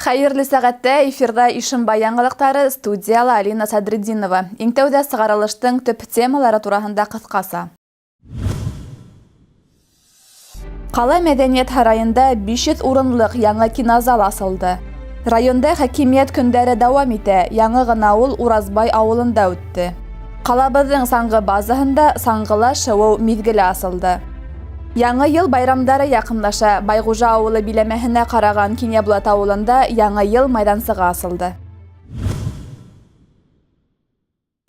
Хәйерле сәғәттә, эфирҙа Ишембай яңылыҡтары, студияла Алина Садретдинова. Иң тәүҙә сығарылыштың төп темалары тураһында ҡыҫҡаса. Ҡала мәҙәниәт һарайында 500 урынлыҡ яңы кинозал асылды. Районда хакимиәт көндәре дауам итә, яңы ғына ул Уразбай ауылында үтте. Ҡалабыҙҙың саңғы базаһында саңғыла шыуыу миҙгеле асылды. Яңы йыл байрамдары яҡынлаша. Байғужа ауылы биләмәһенә ҡараған Кинйәбулат ауылында яңы йыл майҙансығы асылды.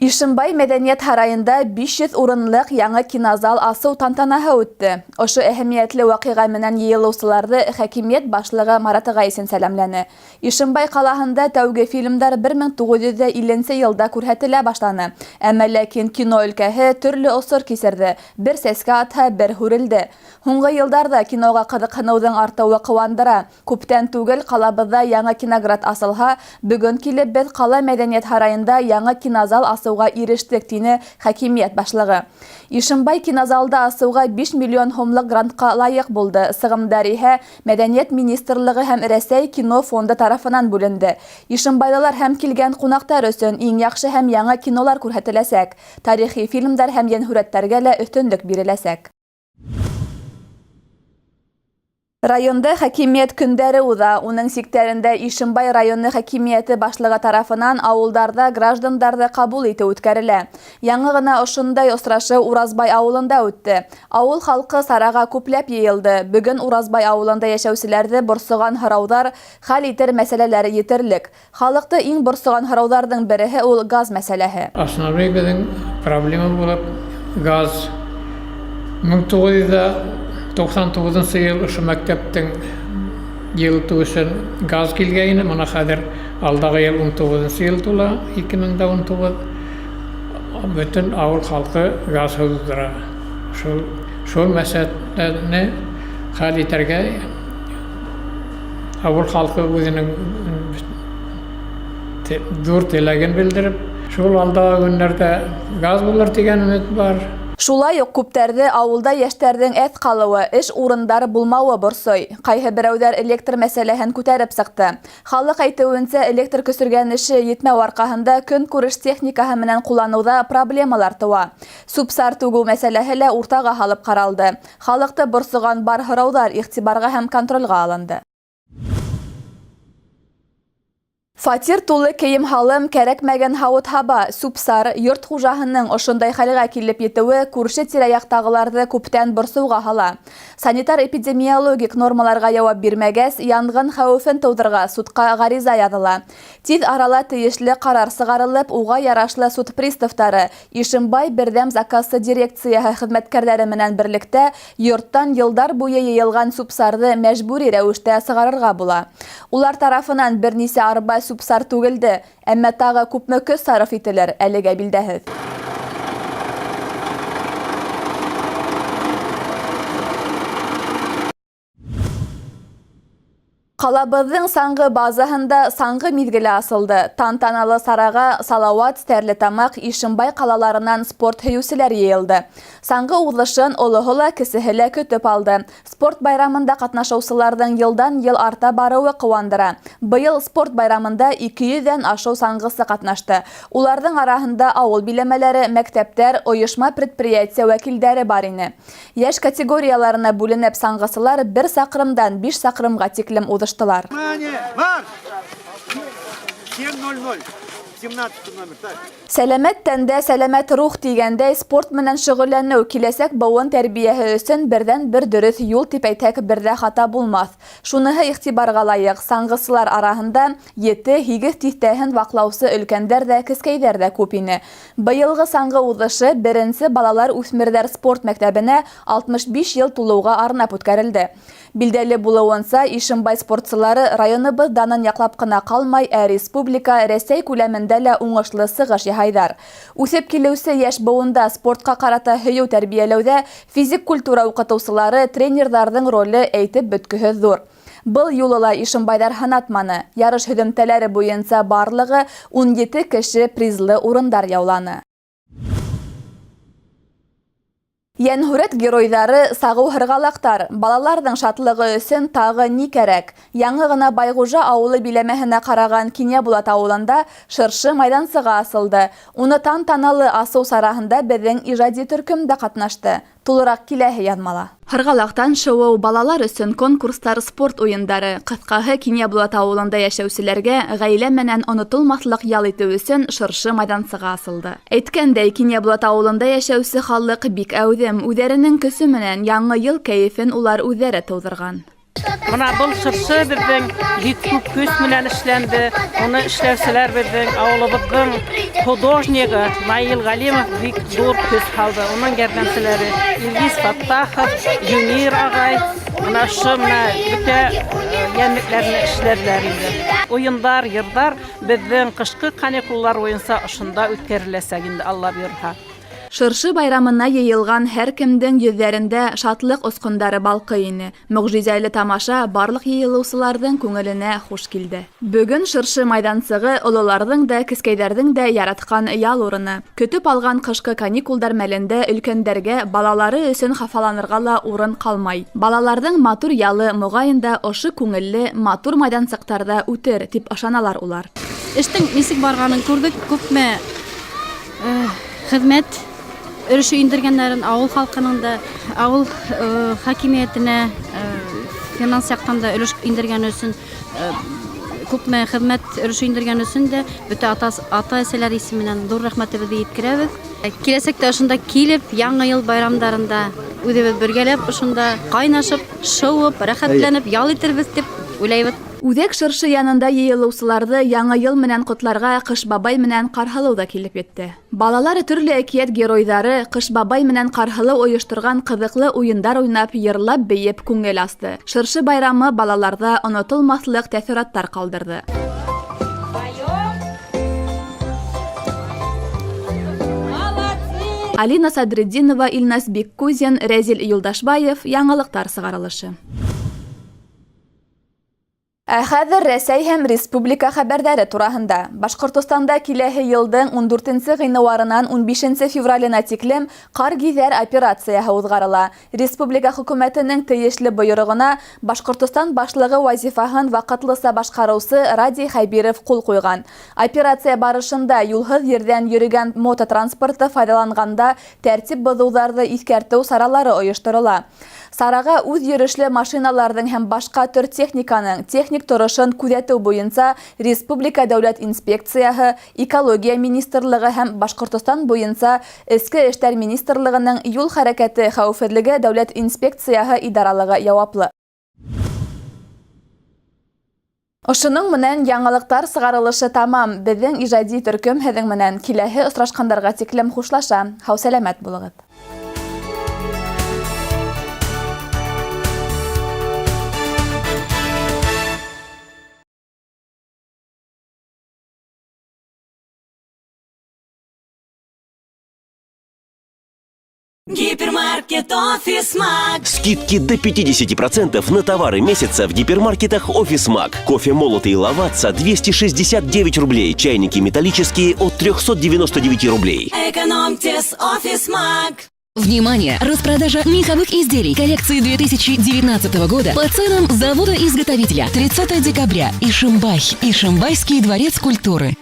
Ишембай мәҙәниәт һарайында 500 урынлыҡ яңы кинозал асыу тантанаһы үтте. Ошо әһәмиәтле ваҡиға менән йыйылыусыларҙы хакимиәт башлығы Марат Ғайсин сәләмләне. Ишембай ҡалаһында тәүге фильмдар 1950 йылда күрһәтелә башланы. Әммә ләкин кино өлкәһе төрлө осор кисерҙе. Бер сәскә атһа, бер һүрелде. Һуңғы йылдарҙа киноға ҡыҙыҡһыныуҙың артыуы ҡыуандыра. Күптән түгел ҡалабыҙҙа яңы киноград асылһа, бөгөн килеп беҙ ҡала мәҙәниәт һарайында яңы кинозал асыуға ирештек, тине хакимиәт башлығы. Ишембай кинозалды асыуға 5 миллион һумлыҡ грантҡа лайыҡ булды. Сығымдар иһә Мәҙәниәт министрлығы һәм Рәсәй кино фонды тарафынан бүленде. Ишембайлылар һәм килгән ҡунаҡтар өсөн иң яҡшы һәм яңы кинолар күрһәтеләсәк. Тарихи фильмдар һәм йәнһүрәттәргә лә өҫтөнлөк биреләсәк. Районда хакимиәт көндәре уҙа. Уның сиктәрендә Ишембай районы хакимиәте башлығы тарафынан ауылдарҙа граждандарҙы ҡабул итеү үткәрелә. Яңы ғына ошондай осрашыу Уразбай ауылында үтте. Ауыл халҡы сараға күпләп йыйылды. Бөгөн Уразбай ауылында йәшәүселәрҙе борсоған һорауҙар, хәл итер мәсьәләләр етерлек. Халыҡты иң борсоған һорауҙарҙың береһе ул газ мәсьәләһе. Основной беҙҙең проблема булып газ. 1999 йыл ошо мәктәптең йылытыу өсөн газ килгәйне. Мына хәҙер алдағы йыл 19 йыл тула, 2019. Бөтөн ауыл халҡы газһыҙ тора. Шул мәсьәләне хәл итергә ауыл халҡы үҙенең ҙур теләген белдереп, шул алдағы көннәрҙә газ булыр тигән өмөт бар. Шулай уҡ күптәрҙе ауылда йәштәрҙең әҙ ҡалыуы, эш урындары булмауы борсой. Ҡайһы берәүҙәр электр мәсьәләһен күтәреп сыҡты. Халыҡ әйтеүенсә, электр көсөргәнеше етмәү арҡаһында көнкүреш техникаһы менән ҡулланыуҙа проблемалар тыуа. Сүп-сар түгеү мәсьәләһе лә уртаға һалып ҡаралды. Халыҡты борсоған бар һорауҙар иғтибарға һәм контролгә алынды. Фатир тулы кейем-һалым, кәрәкмәгән һауыт-һаба, сүп-сар, йорт хужаһының ошондай хәлгә килеп етеүе күрше тирә-яҡтағыларҙы күптән борсоуға һала. Санитар-эпидемиологик нормаларға яуап бирмәгәс, янғын хәүефен тыуҙырға судҡа ғариза яҙыла. Тиҙ арала тейешле ҡарар сығарылып, уға ярашлы суд приставтары Ишембай берҙәм заказсы дирекцияһы хеҙмәткәрҙәре менән берлектә йорттан йылдар буйы йыйылған сүп-сарҙы мәжбүри рәүештә сығарырға була. Улар тарафынан бер нисә арба сүп-сар түгелде, әммә тағы күпме көс сарыф ителер, әлегә билдәһеҙ. Ҡалабыҙҙың саңғы базаһында саңғы миҙгеле асылды. Тантаналы сараға Салауат, Стәрлетамаҡ, Ишембай ҡалаларынан спорт һөйөүселәр йыйылды. Саңғы уҙышын олоһо ла, кесеһе лә көтөп алды. Спорт байрамында ҡатнашыусыларҙың йылдан-йыл арта барыуы ҡыуандыра. Быйыл спорт байрамында 200-ҙән ашыу саңғысы ҡатнашты. Уларҙың араһында ауыл биләмәләре, мәктәптәр, ойошма, предприятие вәкилдәре бар ине. Йәш категорияларына бүленеп саңғысылар 1 саҡрымдан 5 саҡрымға тиклем уҙыштылар. Сәләмәт тәндә сәләмәт рух тигәндәй, спорт менән шөғөлләнеү киләсәк быуын тәрбиәһе өсөн берҙән-бер дөрөҫ юл тип әйтһәк, бер ҙә хата булмаҫ. Шуныһы иғтибарға лайыҡ, саңғысылар араһында 7-8 тиҫтәһен ваҡлаусы өлкәндәр ҙә, кескәйҙәр ҙә күп ине. Быйылғы саңғы уҙышы беренсе балалар үҫмерҙәр спорт мәктәбенә 65 йыл тулыуға арнап үткәрелде. Билдәле булыуынса, Ишембай спортсылары районыбыҙ данын яҡлап ҡына ҡалмай, ә республика, Рәсәй күләмендә лә уңышлы сығыш яһайҙар. Үҫеп килеүсе йәш быуында спортҡа ҡарата һөйөү тәрбиәләүҙә физик культура уҡытыусылары, тренерҙарҙың роле әйтеп бөткөһөҙ ҙур. Был юлы ла Ишембайҙар һынатманы. Ярыш һөҙөмтәләре буйынса барлығы 17 кеше призлы урындар яуланы. Йәнһүрәт геройҙары сағыу һырғалаҡтар. Балаларҙың шатлығы өсөн тағы ни кәрәк? Яңы ғына Байғужа ауылы биләмәһенә ҡараған Кинйәбулат ауылында шыршы майҙансығы асылды. Уны тантаналы асыу сараһында беҙҙең ижади төркөм дә ҡатнашты. Тулыраҡ киләһе яҙмала. Һырғалаҡтан шыуыу, балалар өсөн конкурстар, спорт уйындары. Ҡыҫҡаһы, Кинйәбулат ауылында йәшәүселәргә ғаилә менән онотолмаҫлыҡ ял итеү өсөн шыршы майҙансығы асылды. Әйткәндәй, Кинйәбулат ауылында йәшәүсе халыҡ бик әүҙем, үҙҙәренең көсө менән яңы йыл кәйефен улар үҙҙәре тыуҙырған. Мына был шыршы беҙҙең бик күп көс менән эшләнде. Уны эшләүселәр беҙҙең ауылыбыҙҙың художнигы Наил Ғәлимов бик ҙур көс һалды. Уның ярҙамселәре Илгиз Фаттахов, Юнир ағай, мына ошо мына бөтә йәнлекләрне эшләделәр инде. Уйындар, йырҙар беҙҙең ҡышҡы каникуллар буйынса ошонда үткәреләсәк инде, Алла бойорһа. Шыршы байрамына йыйылған һәр кемдең йөҙҙәрендә шатлыҡ осҡондары балҡый ине. Мөғжизәле тамаша барлыҡ йыйылыусыларҙың күңеленә хуш килде. Бөгөн шыршы майҙансығы ололарҙың да, кескәйҙәрҙең дә яратҡан ял урыны. Көтөп алған ҡышҡы каникулдар мәлендә өлкәндәргә балалары өсөн хафаланырға ла урын ҡалмай. Балаларҙың матур ялы моғайын да ошо күңелле матур майҙансыҡтарҙа үтер тип ышаналар улар. Эштең нисек барғанын күрҙек, күпме хеҙмәт өлөшө индергәндәрен ауыл халҡының да, ауыл хакимиәтенә финанс яҡтан да өлөш индергән өсөн, күпме хеҙмәт өлөшө индергән өсөн дә бөтә ата-әсәләр исеменән ҙур рәхмәтебеҙҙе еткерәбеҙ. Киләсәктә ошонда килеп, яңы йыл байрамдарында үҙебеҙ бергәләп ошонда ҡайнашып, шыуып, рәхәтләнеп ял итербеҙ тип уйлайбыҙ. Үҙәк шыршы янында йыйылыусыларҙы яңы йыл менән ҡотларға Ҡыш бабай менән Ҡарһылыу ҙа килеп етте. Балалар төрлө әкиәт геройҙары Ҡыш бабай менән Ҡарһылыу ойошторған ҡыҙыҡлы уйындар уйнап, йырлап, бейеп күңел асты. Шыршы байрамы балаларҙа онотолмаҫлыҡ тәьҫораттар ҡалдырҙы. Алина Садретдинова, Илназ Биккузин, Рәзил Юлдашбаев, яңылыҡтар сығарылышы. Ә хәҙер Рәсәй һәм республика хәбәрҙәре тураһында. Башҡортостанда киләһе йылдың 14 ғинуарынан 15 февраленә тиклем ҡар гиҙәр операцияһы уҙғарыла. Республика хөкүмәтенең тейешле бойороғона Башҡортостан башлығы вазифаһын ваҡытлыса башҡарыусы Радий Хәбиров ҡул ҡуйған. Операция барышында юлһыҙ ерҙән йөрөгән мототранспортты файҙаланғанда тәртип боҙоуҙарҙы иҫкәртеү саралары ойошторола. Сараға үҙ йөрөшлө машиналарҙың һәм башҡа төр техниканың техник торошон күҙәтеү буйынса Республика дәүләт инспекцияһы, Экология министрлығы һәм Башҡортостан буйынса Эске эштәр министрлығының юл хәрәкәте хәүефһеҙлеге дәүләт инспекцияһы идаралығы яуаплы. Ошоноң менән яңылыҡтар сығарылышы тамам. Беҙҙең ижади төркөм һеҙҙең менән киләһе осрашҡандарға тиклем хушлаша. Һау-сәләмәт булығыҙ. Гипермаркет Офис Маг. Скидки до 50% на товары месяца в гипермаркетах Офис Маг. Кофе молотый Лавацца 269 рублей. Чайники металлические от 399 рублей. Экономьте с Офис Маг. Внимание! Распродажа меховых изделий коллекции 2019 года по ценам завода-изготовителя. 30 декабря. Ишимбай. Ишимбайский дворец культуры.